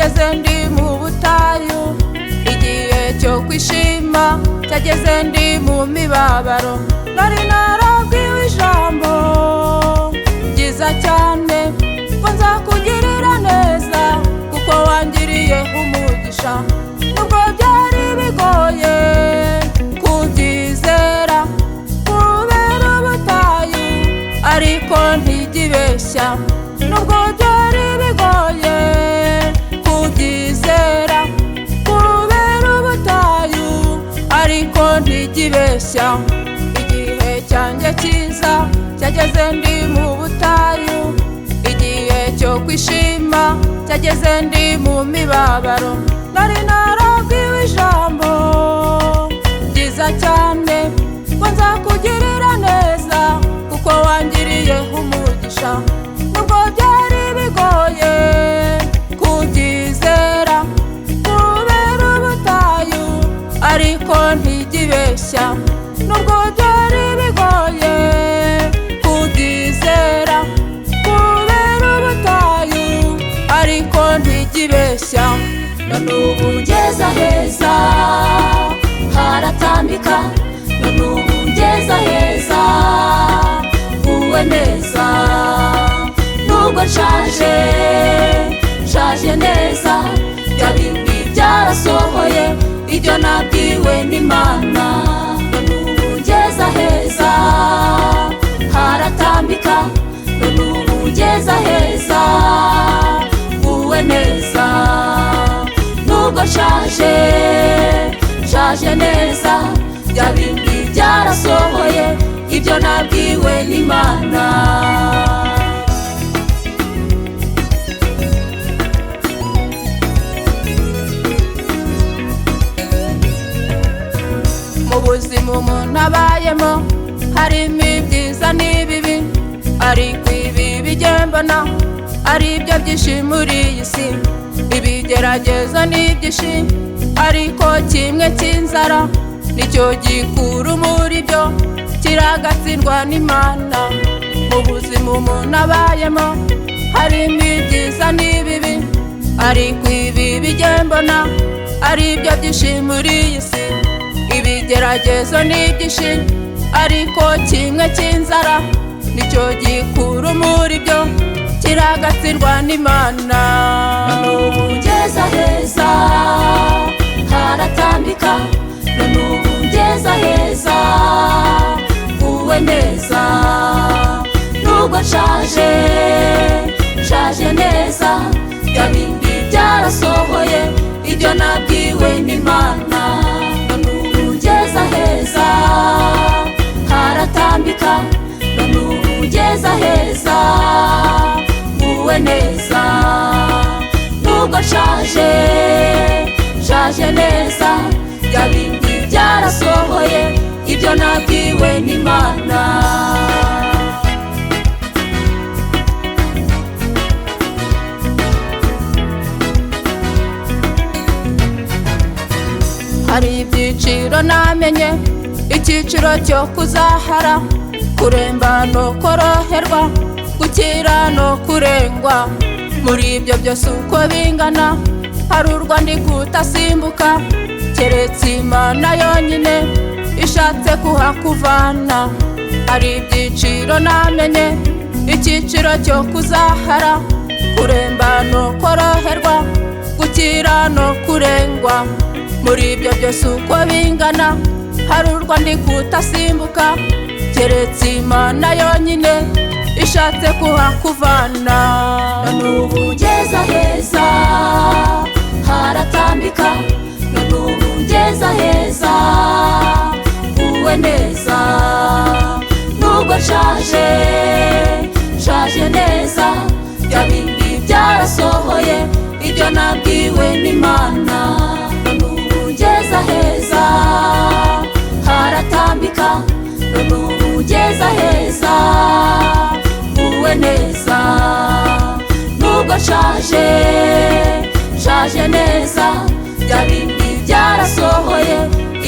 Cyageze ndi mu butayu, igihe cyo kwishima cyageze ndi mu mibabaro. Nari narabwiwe ijambo ryiza cyane ko nzakugirira neza kuko wangiriye umugisha. Nubwo byari bigoye kubyizera kubera ubutayu, ariko ntijyibeshya. Nubwo byari bigoye kubyizera kubera ubutayu, ariko ntijyibeshya. Igihe cyanjye cyiza cyageze ndi mu butayu, igihe cyo kwishima cyageze ndi mu mibabaro. Nari narabwiwe ijambo ryiza cyane ko nzakugirira neza kuko wangiriye umugisha. Nubwo byari bigoye kubyizera kubera ubutayu, ariko ntijyibeshya. Nubwo byari bigoye kubyizera kubera ubutayu, ariko ntijyibeshya. None ubu ngeze aheza haratambika, none ubu ngeze aheza nguwe neza. Nubwo nshaje, nshaje neza, bya bindi byarasohoye ibyo nabwiwe n'Imana. None ubu ngeze aheza haratambika, none ubu ngeze aheza nguwe neza. Nubwo nshaje, nshaje neza, bya bindi byarasohoye ibyo nabwiwe n'Imana. Mu buzima umuntu abayemo harimo ibyiza n'ibibi, ariko ibi mbona ari byo byinshi muri iyi si. Ibigeragezo ni byinshi, ariko kimwe cy'inzara nicyo gikuru muri byo kiragatsindwa n'Imana. Mu buzima umuntu abayemo harimo ibyiza n'ibibi, ariko ibi mbona ari byo byinshi muri iyi si. Ibigeragezo ni byinshi, ariko kimwe cy'inzara nicyo gikuru muri byo kiragatsindwa n'Imana. None ubu ngeze aheza haratambika, none ubu ngeze aheza nguwe neza. Nubwo nshaje, nshaje neza, bya bindi byarasohoye ibyo nabwiwe n'Imana. None ubu ngeze aheza haratambika, none ubu ngeze aheza nguwe neza. Nubwo nshaje, nshaje neza, bya bindi byarasohoye ibyo nabwiwe n'Imana. Hari ibyiciro namenye, icyiciro cyo kuzahara, kuremba no koroherwa, gukira no kurengwa. Muri ibyo byose uko bingana hari urwandiko utasimbuka, keretse Imana yonyine ishatse kuhakuvana. Hari ibyiciro namenye, icyiciro cyo kuzahara, kuremba no koroherwa, gukira no kurengwa. Muri ibyo byose uko bingana hari urwandiko utasimbuka, keretse Imana yonyine ishatse kuhakuvana. None ubu ngeze aheza haratambika, none ubu ngeze aheza nguwe neza. Nubwo nshaje, nshaje neza, bya bindi byarasohoye ibyo nabwiwe n'Imana. None ubu ngeze aheza haratambika, none ubu ngeze aheza nguwe neza. Nubwo nshaje, nshaje neza, bya bindi byarasohoye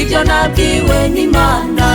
ibyo nabwiwe n'Imana.